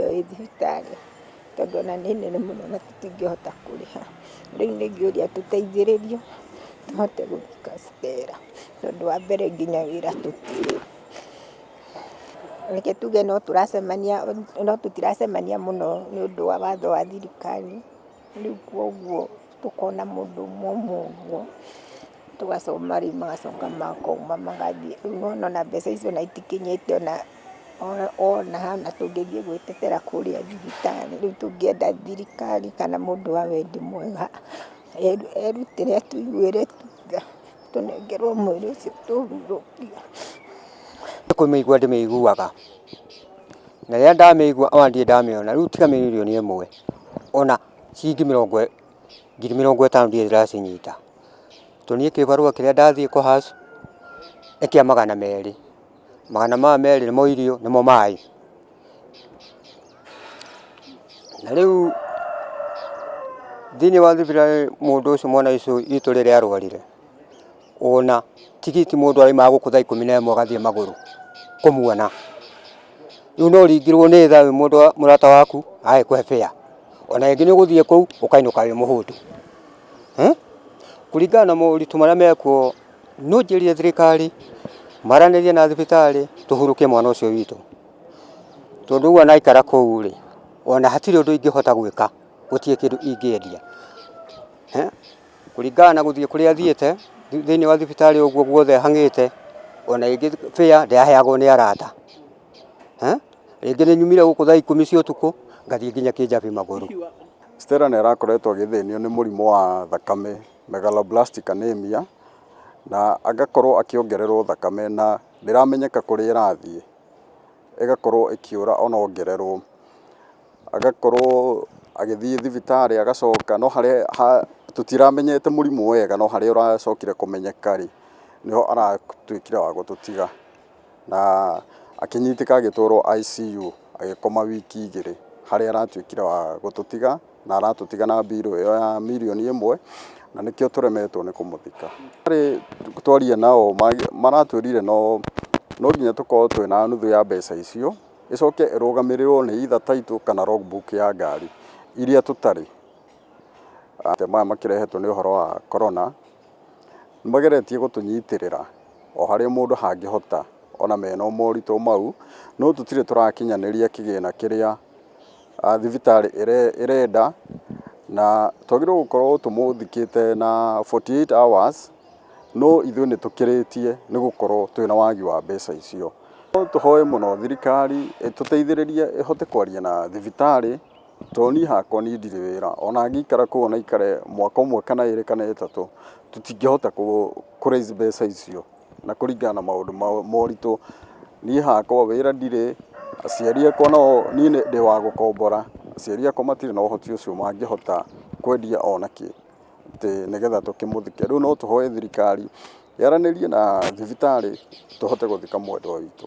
ĩyo ĩ thibitarĩ, tondũ ona nĩ nene mũno na tũtingĩhota kũrĩha. Rĩu nĩ ngĩũria tũteithĩrĩrio tũhote gũthika Stella, tondũ wa mbere nginya wĩra tũtirĩ. Reke tuge no tũracemania, no tũtiracemania mũno nĩ ũndũ wa watho wa thirikari, rĩu koguo tũkona mũndũ ũmwe ũmwe ũguo, tũgacoma rĩu magacoka makauma magathiĩ. Rĩu nĩwona ona mbeca icio ona itikinyĩte ona hana tũngĩthiĩ gwĩtetera kũrĩa thibitarĩ. Rĩu tũngĩenda thirikari kana mũndũ wa wendi mwega erutĩre atũiguĩre tha, tũnengerwo mwĩrĩ ũcio tũhurũkie. Kũmĩigua ndĩmĩiguaga, na rĩrĩa ndamĩigua ona ndirĩ ndamĩona, rĩu tiga mirioni ĩmwe ona ciringi mĩrongo, 50,000 ndirĩ ndĩracinyita. Tondũ niĩ kĩbarũa kĩrĩa ndathiĩ kũ hash nĩ kĩa 200, 200 nĩmo irio, nĩmo maĩ. Na rĩu thĩiniĩ wa thibitarĩ mũndũ ũcio mwana ũcio witũ rĩrĩa arwarire, ona tigiti mũndũ araumaga gũkũ thaa 11 agathiĩ magũrũ kũmuona. Rĩu no ũringirwo nĩ tha wĩ mũndũ mũrata waku agagĩkũhe fare. Ona rĩngĩ nĩ ũgũthiĩ kũu ũkainũka wĩ mũhũtu. Kũringana na moritũ marĩa mekuo, no njĩrire thirikari maranĩrie na thibitarĩ tũhurũkie mwana ũcio witũ. Tondũ ũguo ona aikara kũu rĩ, ona hatirĩ ũndũ ingĩhota gwĩka, gũtirĩ kĩndũ ingĩendia. Kũringana na gũthiĩ kũrĩa thiĩte thĩiniĩ wa thibitarĩ ũguo guothe hang'ĩte, ona rĩngĩ fare ndĩraheagwo nĩ arata. Rĩngĩ nĩ nyumire gũkũ thaa 10 cia ũtukũ ngathiĩ nginya Kĩnjabi magũrũ. Stella nĩ arakoretwo agĩthĩnio nĩ mũrimũ wa thakame, megaloblastic anemia, na agakorwo akĩongererwo thakame na ndĩramenyeka kũrĩa ĩrathiĩ, ĩgakorwo ĩkĩũra ona ongererwo. Agakorwo agĩthiĩ thibitarĩ agacoka, no harĩa tũtiramenyete mũrimũ wega, no harĩa ũracokire kũmenyeka rĩ, nĩho aratuĩkire wa gũtũtiga na akĩnyitĩka agĩtwarwo ICU, agĩkoma wiki 2 harĩa aratuĩkire wa gũtũtiga, na aratũtiga na mbirũ ĩyo ya mirioni 1, na nĩkĩo tũremetwo nĩ kũmũthika. Twaria nao maratwĩrire no nginya tũkorwo twĩna nuthu ya mbeca icio, ĩcoke ĩrũgamĩrĩrwo nĩ either title kana logbook ya ngari iria tũtarĩ. Maya makĩrehetwo nĩ ũhoro wa corona, nĩ mageretie gũtũnyitĩrĩra o harĩa mũndũ hangĩhota ona mena moritũ mau, no tũtirĩ tũrakinyanĩria kĩgĩna kĩrĩa thibitarĩ ĩrenda, na twagĩrĩirwo gũkorwo tũmũthikĩte na 48 hours, no ithuĩ nĩ tũkĩrĩtie nĩ gũkorwo twĩna wagi wa mbeca icio. No tũhoe mũno thirikari ĩtũteithĩrĩrie ĩhote kwaria na thibitarĩ, tondũ niĩ hakwa niĩ ndirĩ wĩra, ona ngĩikara kũu ona ikare mwaka ũmwe kana 2 kana 3, tũtingĩhota kũ raise mbeca icio, na kũringana na maũndũ moritũ, niĩ hakwa wĩra ndirĩ, aciari akwa nao niĩ ndĩ wa gũkombora, aciari akwa matirĩ na ũhoti ũcio mangĩhota kwendia ona kĩ, atĩ nĩgetha tũkĩmũthike. Rĩu no tũhoe thirikari yaranĩrie na thibitarĩ tũhote gũthika mwendwa witũ.